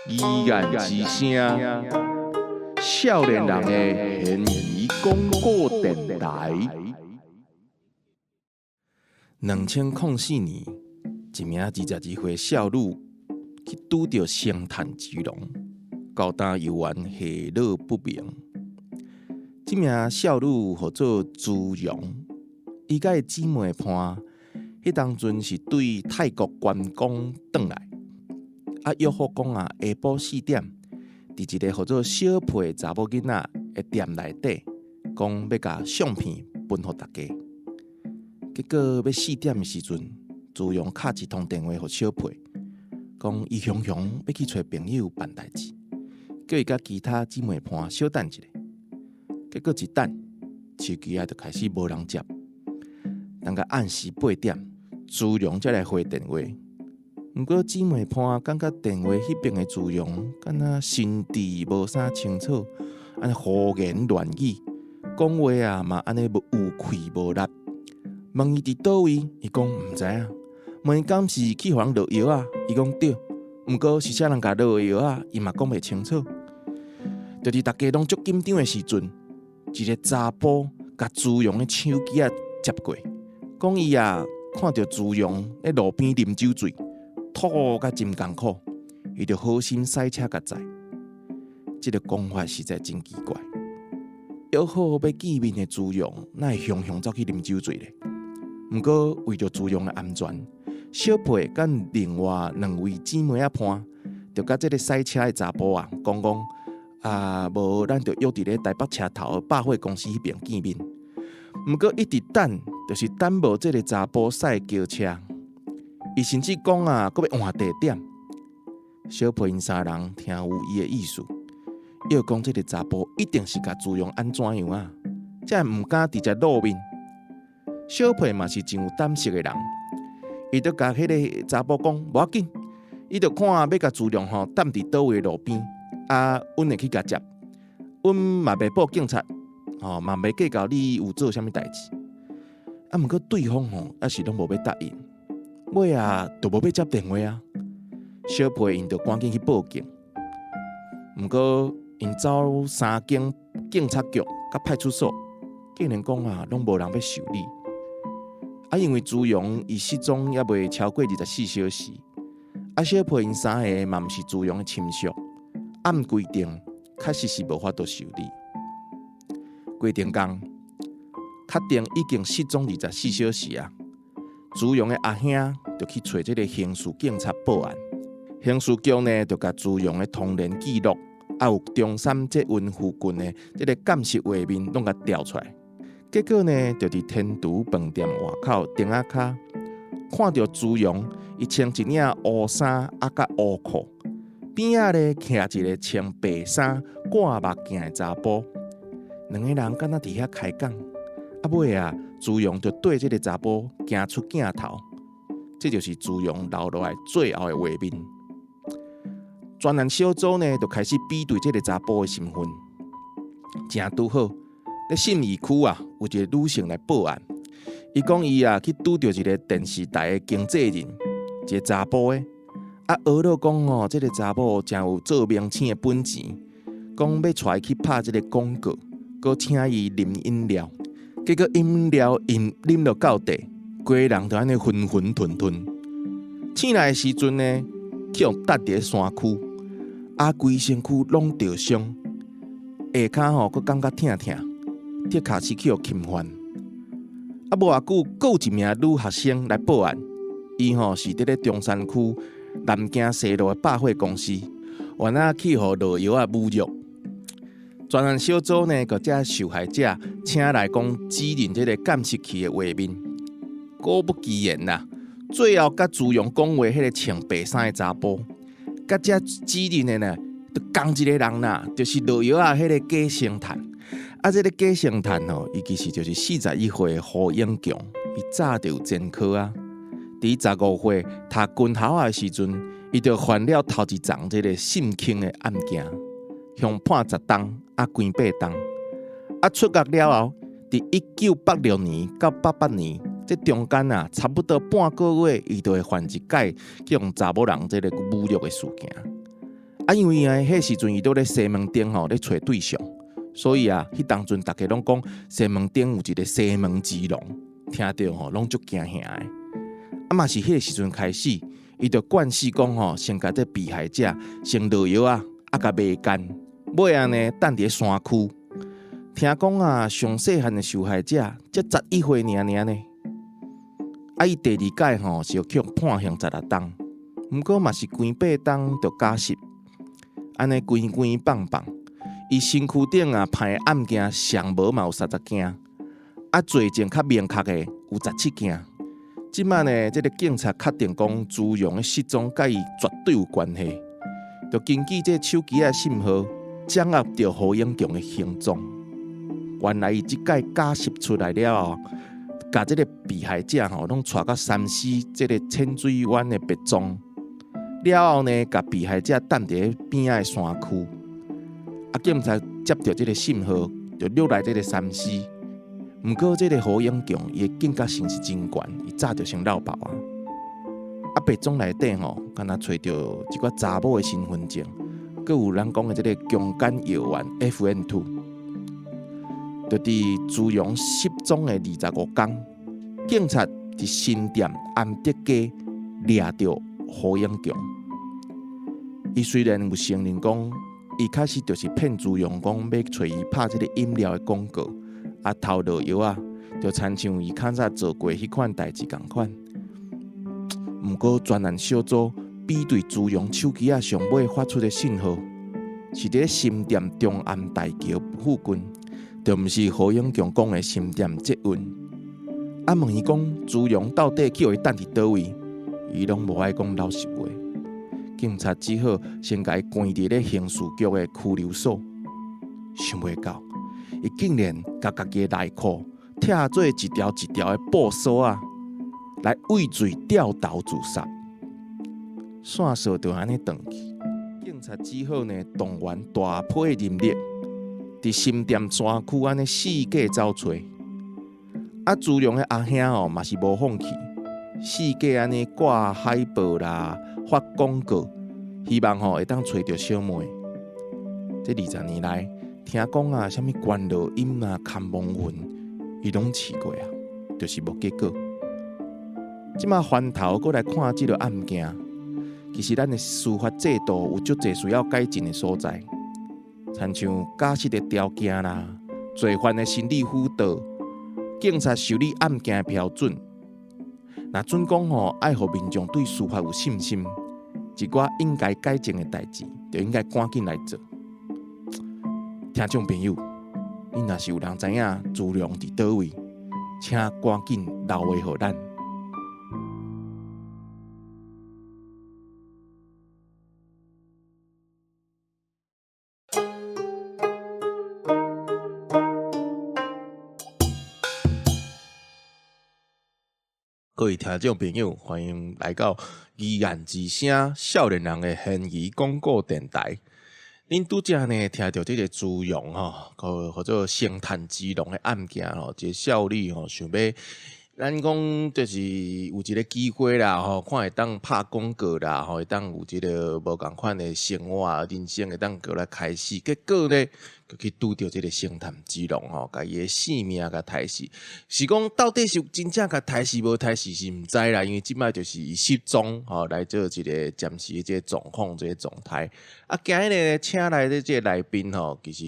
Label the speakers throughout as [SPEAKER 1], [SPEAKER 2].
[SPEAKER 1] 議案之聲，少年人的懸疑廣播電台。2004年，一名22歲少女去拄著星炭之龍，厚呾猶原下落不明。這名少女號做朱蓉，伊佮伊姊妹伴，彼當陣是對泰國觀光轉來。啊，約好講啊，下晡4點，佇一个號做小皮查某囡仔的店內底，講欲共相片分予大家。結果欲4點的時陣，朱蓉敲一通電話予小皮，講伊雄雄欲去揣朋友辦代誌，叫伊佮其他姊妹伴小等一下。結果一等，手機仔就開始無人接。等到暗時8點，朱蓉才來回電話。毋過姊妹伴感覺電話彼邊的朱蓉，敢若神智無啥清楚，按呢胡言亂語，講話啊嘛按呢無有氣無力。問伊佇佗位，伊講毋知影。問伊敢是去予人落藥仔，伊講對。毋過是啥人共落藥仔，伊嘛講袂清楚。就佇逐家攏足緊張的時陣，一个查埔共朱蓉的手機仔接過，講伊啊看著朱蓉佇路邊啉酒醉，吐甲真艱苦，伊就好心駛車共載。這个講法實在真奇怪。約好欲見面的朱蓉，哪會雄雄走去啉酒醉咧？毋過為著朱蓉的安全，小皮佮另外兩位姊妹仔伴，就佮這个駛車的查埔啊講講啊，無咱就約佇咧台北車頭百貨公司彼邊見面。毋過一直等，就是等無這个查埔駛轎車。伊甚至講啊，閣欲換地點。小皮𪜶三人聽有伊的意思，又講這个查埔一定是共朱蓉按怎樣啊，才會毋敢直接露面。小皮嘛是真有膽識的人，伊就共彼个查埔講無要緊，伊就看欲共朱蓉吼踮佇佗位路邊，啊，阮會去共接，阮嘛袂報警察，吼嘛袂計較你有做啥物代誌。啊，毋過對方吼猶是攏無欲答應。尾仔就無欲接電話啊！小皮𪜶就趕緊去報警。毋過𪜶走三間警察局佮派出所，竟然講啊，攏無人欲受理。啊，因為朱蓉伊失蹤猶未超過24小時，啊，小皮𪜶三个嘛毋是朱蓉的親屬，按規定確實是無法度受理。過頂工，確定已經失蹤24小時啊！朱蓉的阿兄就去揣這个刑事警察報案，刑事局呢就共朱蓉的通聯記錄，啊有中山捷運附近的這个監視畫面攏共調出來。結果呢，就佇天廚飯店外口燈仔跤，看著朱蓉伊穿一領烏衫啊佮烏褲，邊仔咧徛一个穿白衫掛目鏡的查埔，兩个人敢若佇遐開講。啊尾啊，朱蓉就對這个查埔行出鏡頭，這就是朱蓉留落來最後的畫面。專案小組呢，就開始比對這个查埔的身份，誠拄好，佇信義區啊，有一个女性來報案，伊講伊啊去拄著一个電視台的經紀人，一个查埔的，啊，呵咾講吼，這个查某誠有做明星的本錢，講欲帶伊去拍這个廣告，閣請伊啉飲料。結果飲料飲啉落到底，規个人就按呢昏昏褪褪。醒來的時陣呢，去予搭佇咧山區，啊，規身軀攏著傷，下跤吼閣感覺疼疼，的確是去予侵犯。啊，無偌久，閣有一名女學生來報案，伊吼是佇咧中山區南京西路的百貨公司，原來去予落藥仔侮辱。專案小組呢，共這受害者請來講指認這个監視器的畫面。果不其然啦，最後佮朱蓉講話彼个穿白衫的查埔，佮這指認的呢，就仝一个人啦，就是落藥仔彼个假星探。啊，這个假星探吼，伊其實就是41歲的胡永強，伊早就有前科啊。佇15歲讀軍校的時陣，伊就犯了頭一樁這个性侵的案件。予判10冬，啊，關8冬。啊，出獄了後，佇1986年到88年，這中間啊，差不多半個月，伊就會犯一擺去予查某人這個侮辱的事件。啊，因為啊，彼時陣伊都咧西門町吼咧揣對象，所以啊，彼當陣逐家攏講西門町有一個西門之龍，聽著吼攏足驚嚇的。啊嘛是彼個時陣開始，伊就慣勢講吼，先共這被害者先落藥啊，啊共迷姦，尾仔呢等佇咧山區。聽講啊，上細漢的受害者才11歲爾爾呢。啊，伊第二擺吼是予判刑16冬，毋過嘛是關8冬就假釋，按呢關關放放，伊身軀頂啊判的案件上無嘛有30件，啊罪證較明確的有17件。這擺呢，這个警察確定講朱榮的失蹤佮伊絕對有關係，就根據這手機仔信號掌握著胡永強的行蹤。原來伊這擺假釋出來了後，共這个被害者吼攏帶到三蒔這个淺水灣的別莊，了後呢，共被害者等佇咧邊仔的山區。啊，警察接著這个信號，就落來這个三蒔。毋過這个胡永強，伊的警覺性是真懸，伊早就先落跑啊。啊，別莊內底吼，敢若揣著一寡查某的身份證，閣有咱講的這个強姦藥丸 FN2。就佇朱榮失蹤的25天，警察佇新店安德街掠著胡永強。伊雖然有承認講，伊確實就是騙朱榮講欲揣伊拍這个飲料的廣告，啊偷落藥仔，就親像伊較早做過彼款代誌仝款。毋過專案小組比對朱榮手機仔上尾發出的信號，是佇咧新店中安大橋附近。就毋是胡永強講的新店捷運。啊，問伊講朱榮到底去予伊等佇佗位，伊攏無愛講老實話。警察只好先共伊關佇咧刑事局的拘留所。想袂到，伊竟然共家己的內褲拆做一條一條的布索仔，來畏罪吊頭自殺。線索就按呢斷去。警察只好呢動員大批人力。佇新店山區按呢四界走揣，啊，朱榮的阿兄哦嘛是無放棄，四界按呢掛海報啦，發廣告，希望吼會當揣著小妹。這20年來，聽講啊，啥物觀落陰啊、牽亡魂，伊攏試過啊，就是無結果。這擺翻頭閣來看這个案件，其實咱的司法制度有足濟需要改進的所在。親像假釋的條件啦，罪犯的心理輔導，警察受理案件的標準，若準講吼，愛予民眾對司法有信心，一寡應該改進的代誌，就應該趕緊來做。聽眾朋友，你若是有人知影朱龍佇佗位，請趕緊留話予咱。各位聽眾朋友，歡迎來到疑案之聲少年人的懸疑廣播電台。恁拄才呢聽著這个朱榮吼，號做星探之龍的案件吼，一个少女吼想欲咱講就是有一个機會啦吼，看會當拍廣告啦吼，會當有這个無仝款的生活人生會當閣來開始，結果呢，閣去拄著這个星探之龍吼，共伊的性命共刣死。是講到底是真正共刣死無刣死是毋知啦，因為這擺就是伊失蹤吼來做一个暫時的這个狀況，這个狀態。啊，今日呢，請來的這个來賓吼，其實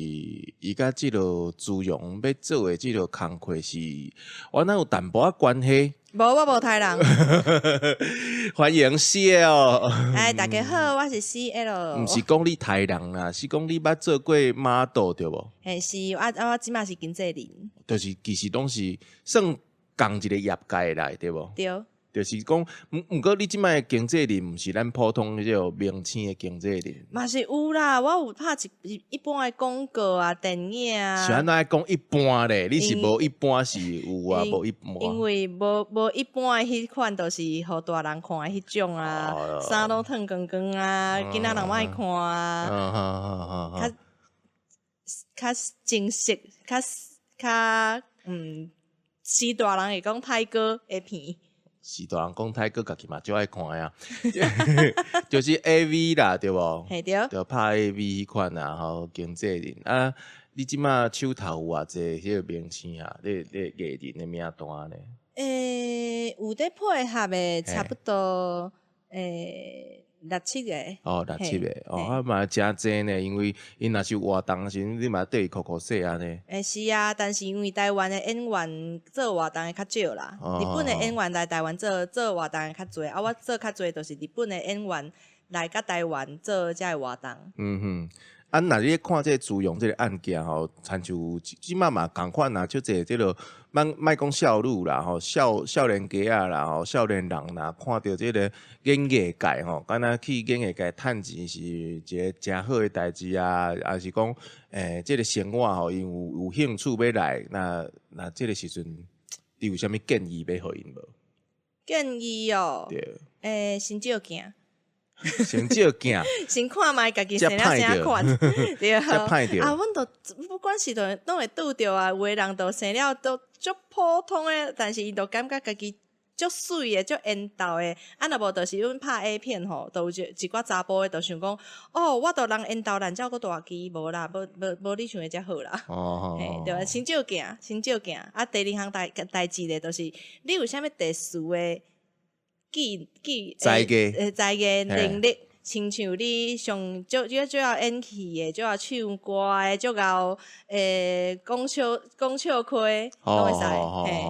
[SPEAKER 1] 伊佮這个朱榮欲做的這个工課是，我哪有淡薄仔關係？
[SPEAKER 2] 無，我無刣人。
[SPEAKER 1] 歡迎 CL。
[SPEAKER 2] 哎，大家好，我是 CL。
[SPEAKER 1] 毋是講你刣人啦，是講你捌做過 model 對無？
[SPEAKER 2] 嘿，是，啊，我這擺是經紀人。
[SPEAKER 1] 就是其實攏是算仝一个業界內對無？
[SPEAKER 2] 對。
[SPEAKER 1] 就是講，毋過你這擺經紀人，毋是咱普通的這个明星的經紀人。
[SPEAKER 2] 嘛是有啦，我有拍一般的廣告啊、電影啊。
[SPEAKER 1] 是按怎講一般咧？你是無一般是有啊，無一般。
[SPEAKER 2] 因為無一般的彼款，就是予大人看的彼種啊，衫攏脫光光啊，囡仔人愛看啊。較較正式，較較。是大人會講泰哥的片。
[SPEAKER 1] 是大人講泰哥家己嘛足愛看的啊，就是 AV 啦，對無？
[SPEAKER 2] 嘿對。
[SPEAKER 1] 就拍 AV 彼款啊，吼，經紀人啊，你這馬手頭有偌濟彼個明星啊？你藝人的名單呢？
[SPEAKER 2] 有佇配合的差不多六七個。
[SPEAKER 1] 哦，六七個，哦，啊嘛誠濟呢，因為𪜶若是有活動時，你嘛綴伊哭哭洗按呢。
[SPEAKER 2] 是啊，但是因為台灣的演員做活動的較少啦，日本的演員來台灣做做活動的較濟，啊，我做較濟就是日本的演員來佮台灣做這个活動。
[SPEAKER 1] 嗯哼，啊，若你看這個朱容這個案件吼，親像這馬嘛仝款啊，足濟這个莫莫講少女啦吼，少少年家仔啦吼，少年人若看著這个演藝界吼，敢若去演藝界趁錢是一个誠好的代誌啊，抑是講這个生活吼，𪜶有興趣欲來，那這个時陣，你有啥物建議欲予𪜶無？
[SPEAKER 2] 建議哦，
[SPEAKER 1] 對。
[SPEAKER 2] 先照鏡。
[SPEAKER 1] 先照鏡，
[SPEAKER 2] 先看覓家己生了啥款，對
[SPEAKER 1] 啊，
[SPEAKER 2] 啊，阮都不管是都攏會拄著啊，有的人都生了都足普通的，但是伊就感覺家己足媠的、足緣投的，啊，若無就是阮拍 A 片吼，都有一一寡查埔的，就想講，哦，我都人緣投爛才閣大支，無啦，無無無你想的遮好啦。嘿，對啊，先照鏡，先照鏡。啊，第二項代誌咧，就是你有啥物特殊的技技
[SPEAKER 1] 才藝，
[SPEAKER 2] 才藝能力，親像你上足足足曉演戲的，足曉唱歌的，足𠢕講笑講笑話，攏會使。
[SPEAKER 1] 嘿，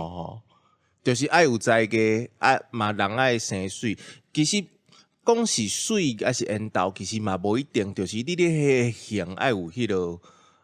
[SPEAKER 1] 就是愛有才藝，啊嘛人愛生媠。其實講是媠抑是緣投，其實嘛無一定，就是你咧彼个型愛有彼个。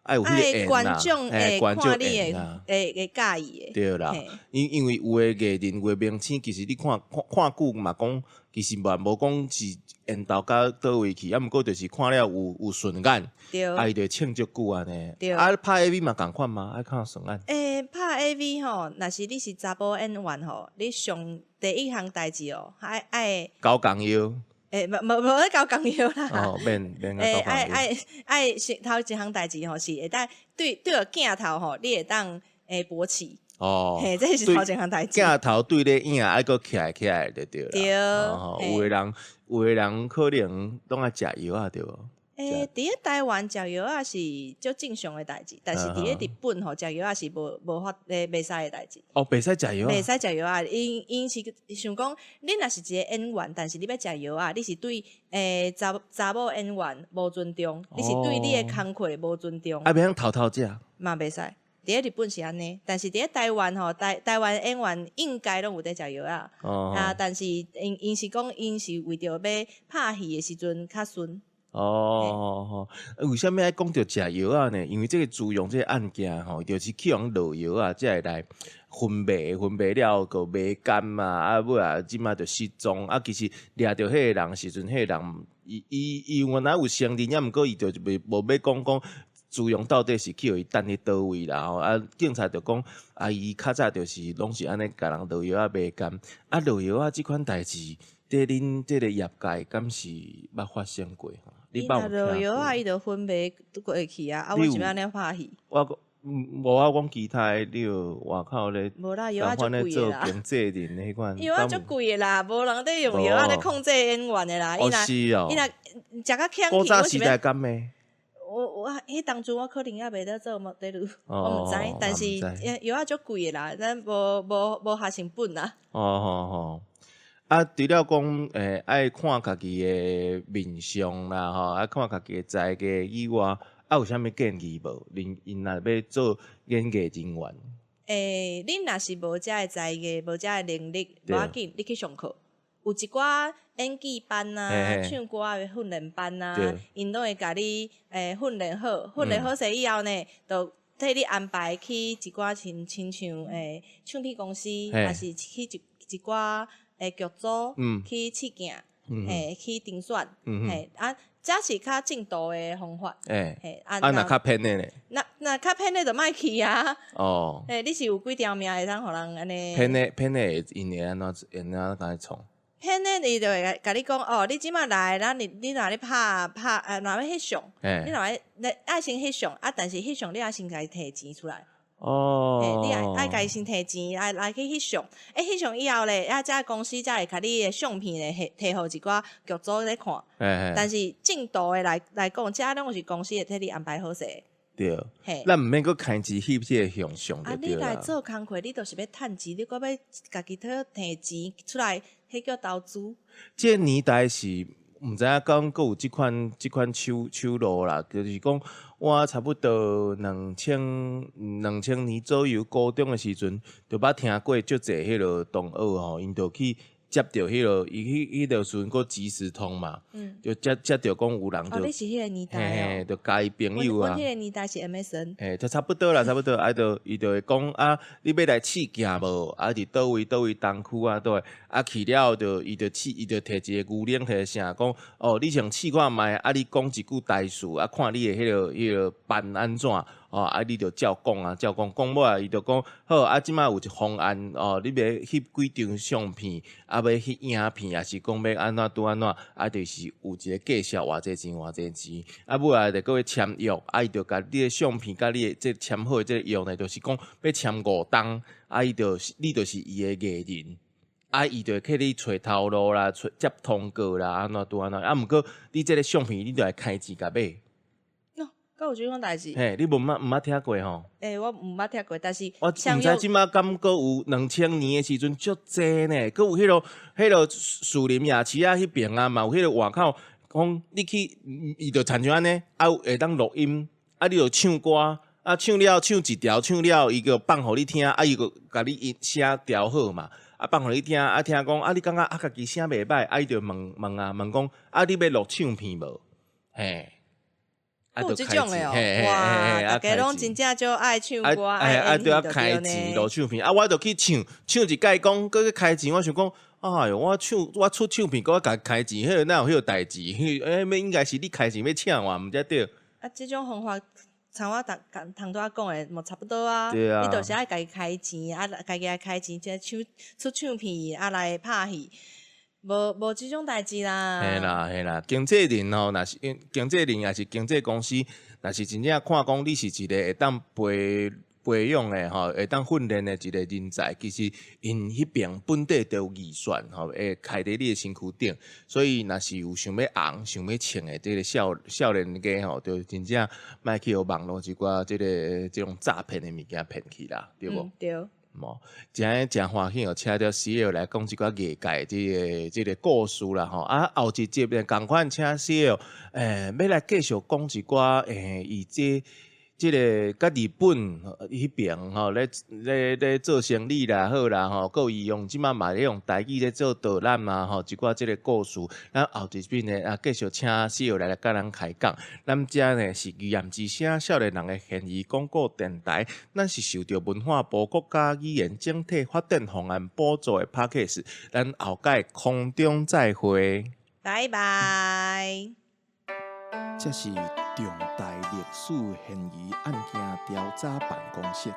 [SPEAKER 1] 愛有彼個緣啦，
[SPEAKER 2] 會觀眾會看你會會佮意的。
[SPEAKER 1] 對啦，因為有的藝人有的明星，其實你看看看久嘛，講其實嘛無講是緣投到佗位去，啊，毋過就是看了有順眼，啊，伊就會穿足久按呢。啊，拍 AV 嘛仝款嗎？愛看順眼。
[SPEAKER 2] 拍 AV 吼，若是你是查埔演員吼，你上第一項代誌哦，愛愛。
[SPEAKER 1] 交工藥。
[SPEAKER 2] 無無無咧交工藥啦。
[SPEAKER 1] 哦，免免愛
[SPEAKER 2] 愛愛愛先頭一項代誌吼，是會當對對著鏡頭吼，你會當勃起。
[SPEAKER 1] 哦，
[SPEAKER 2] 嘿，這是頭一項代誌。
[SPEAKER 1] 鏡頭對咧影愛閣起來起來就對啦。
[SPEAKER 2] 對。
[SPEAKER 1] 有的人有的人可能攏愛食藥仔對無？
[SPEAKER 2] 佇咧台灣食藥仔是足正常的代誌，但是佇咧日本吼，食藥仔是無無法袂使的代誌。
[SPEAKER 1] 哦，袂使食藥。
[SPEAKER 2] 袂使食藥仔，𪜶𪜶是想講，你若是一個演員，但是你欲食藥仔，你是對查查某演員無尊重，你是對你的工課無尊重。
[SPEAKER 1] 啊，袂曉偷偷食。
[SPEAKER 2] 嘛袂使，佇咧日本是按呢，但是佇咧台灣吼，台台灣演員應該攏有佇食藥仔。啊，但是𪜶𪜶是講，𪜶是為著欲拍戲的時陣較順。
[SPEAKER 1] 哦，為啥物愛講著食藥仔呢？因為這个朱容這个案件吼，就是去予落藥仔，才會來昏迷，昏迷了後閣迷姦嘛，啊尾仔這馬就失蹤。啊，其實掠著彼个人時陣，彼个人伊伊伊原來有承認，抑毋過伊就袂無欲講講朱容到底是去予伊擲佇佗位啦吼。啊，警察就講啊，伊較早就是攏是按呢共人落藥仔迷姦。啊，落藥仔這款代誌，佇恁這个業界敢是捌發生過？
[SPEAKER 2] 伊若落藥仔，伊就昏迷過去啊！啊，我是欲按怎拍戲？
[SPEAKER 1] 我講無啊，講其他的，你有外口咧，
[SPEAKER 2] 無啦，藥仔足貴的啦。
[SPEAKER 1] 做經紀人彼款，
[SPEAKER 2] 藥仔足貴的啦，無人佇用藥仔咧控制演員的啦。
[SPEAKER 1] 哦，是哦。
[SPEAKER 2] 伊若食較強
[SPEAKER 1] 古早時代敢的？
[SPEAKER 2] 我我彼當陣我可能猶袂咧做模特兒，我毋知，但是藥仔足貴的啦，咱無無無下成本啦。
[SPEAKER 1] 哦哦哦。啊，除了講，愛看家己的面相啦，吼，愛看家己的才藝以外，啊，有啥物建議無？恁𪜶若欲做演藝人員，
[SPEAKER 2] 恁若是無遮的才藝，無遮的能力，無要緊，你去上課，有一寡演技班啊，唱歌的訓練班啊，𪜶攏會共你訓練好，訓練好勢以後呢，就替你安排去一寡親親像唱片公司，抑是去一一寡劇組去試鏡，去甄選，嘿啊，這是較正途的方法。
[SPEAKER 1] 嘿，啊，若較偏的呢？
[SPEAKER 2] 若若較偏的就莫去啊。
[SPEAKER 1] 哦。
[SPEAKER 2] 嘿，你是有幾條命會當予人按呢？
[SPEAKER 1] 偏的偏的，𪜶會按怎會按怎共你創？
[SPEAKER 2] 偏的伊就會共你講哦，你這馬來，咱你你若咧拍拍，若欲翕相，你若欲愛先翕相啊，但是翕相你愛先共伊提錢出來。
[SPEAKER 1] 哦，
[SPEAKER 2] 你愛愛共伊先提錢，來來去翕相，欸，翕相以後咧，啊，這公司才會共你的相片咧，提予一寡劇組咧看。但是進度的來來講，這攏是公司會替你安排好勢。
[SPEAKER 1] 對，咱毋免閣開錢翕這個相相
[SPEAKER 2] 啊，
[SPEAKER 1] 就對啦。
[SPEAKER 2] 你來做工課，你就是欲趁錢，你閣欲家己提提錢出來，彼叫投資。
[SPEAKER 1] 這個年代是毋知影講閣有這款這款手手路啦，就是講我差不多2000年左右高中的時陣，就捌聽過足濟彼个同學吼，𪜶就去接著彼个，伊彼彼个時陣閣即時通嘛，就接接著講有人就，
[SPEAKER 2] 哦，你是彼个年代哦，
[SPEAKER 1] 就共伊朋友啊，
[SPEAKER 2] 阮彼个年代是 MSN，
[SPEAKER 1] 嘿，就差不多啦，差不多，啊，就伊就會講啊，你欲來試鏡無？啊，佇佗位佗位東區啊，佗位啊去了後就伊就試，伊就提一個牛奶提聲講，哦，你先試看覓，啊，你講一句台詞，啊，看你的彼个彼个扮按怎，哦，啊，你就照講啊，照講，講尾伊就講好，啊，這擺有一方案，哦，你欲翕幾張相片，啊，欲翕影片，抑是講欲按怎拄按怎，啊，就是有一個介紹偌濟錢偌濟錢，啊，尾仔就閣欲簽約，啊，伊就共你的相片佮你的這簽好的這個約呢，就是講欲簽5冬，啊，伊就是，你就是伊的藝人，啊，伊就會替你揣頭路啦，揣接通告啦，按怎拄按怎，啊，毋過你這个相片，你著愛開錢共買。
[SPEAKER 2] 哦，閣有這款代誌？
[SPEAKER 1] 嘿，你無捌毋捌聽過吼？
[SPEAKER 2] 欸，我毋捌聽過，但是
[SPEAKER 1] 我毋知這擺敢閣有2000年的時陣足濟呢，閣有彼个彼个士林夜市仔彼爿啊，嘛有彼个外口講你去，伊就親像按呢，啊有會當錄音，啊你就唱歌，啊唱了唱一條，唱了伊就放予你聽，啊伊就共你音聲調好嘛，啊放予你聽，啊聽講啊你感覺啊家己聲袂䆀，啊伊就問問啊問講啊你欲錄唱片無？嘿。
[SPEAKER 2] 有這種的哦，哇！大家攏真正足愛唱歌，愛
[SPEAKER 1] 啊，對啊，開錢錄唱片，啊，我就去唱，唱一擺講，閣去開錢，我想講，哎喲，我唱我出唱片，閣我共開錢，彼个哪有彼个代誌？彼欸，應該是你開錢欲請我，毋才對。
[SPEAKER 2] 啊，這種方法，像我頭頭拄仔講的，嘛差不多啊。
[SPEAKER 1] 對啊。
[SPEAKER 2] 你就是愛家己開錢，啊，家己愛開錢，才唱出唱片，啊來拍戲。無無這種代誌啦。
[SPEAKER 1] 嘿啦嘿啦，經紀人吼，若是經紀人抑是經紀公司，若是真正看講你是一個會當培培養的吼，會當訓練的一個人才，其實𪜶彼爿本底就有預算吼，會開佇你的身軀頂，所以若是有想欲紅、想欲穿的這个少少年家吼，就真正莫去予網路一寡這个這種詐騙的物件騙去啦，對無？
[SPEAKER 2] 嗯，對。
[SPEAKER 1] 無，真誠歡喜哦，請著 C L 來講這寡藝界這个這个故事啦吼。啊，後一集咧，仝款請 C L，欸，欲來繼續講一寡，欸，伊這這个佮日本彼爿吼咧咧咧做生理啦好啦吼，閣有伊用這擺嘛咧用台語咧做導覽啊吼，一寡這个故事，咱後一遍呢啊繼續請 C L 來共咱開講。咱遮呢是語言之聲少年人的懸疑廣播電台，咱是受著文化部國家語言整體發展方案補助的 Podcast，咱後擺空中再會。
[SPEAKER 2] 拜拜。
[SPEAKER 1] 這是重大歷史懸疑案件調查辦公室，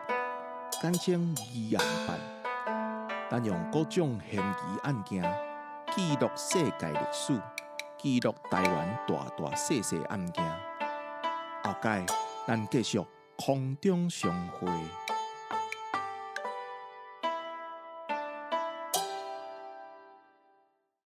[SPEAKER 1] 簡稱疑案辦。咱用各種懸疑案件記錄世界歷史，記錄台灣大大細細案件。後擺咱繼續空中相會。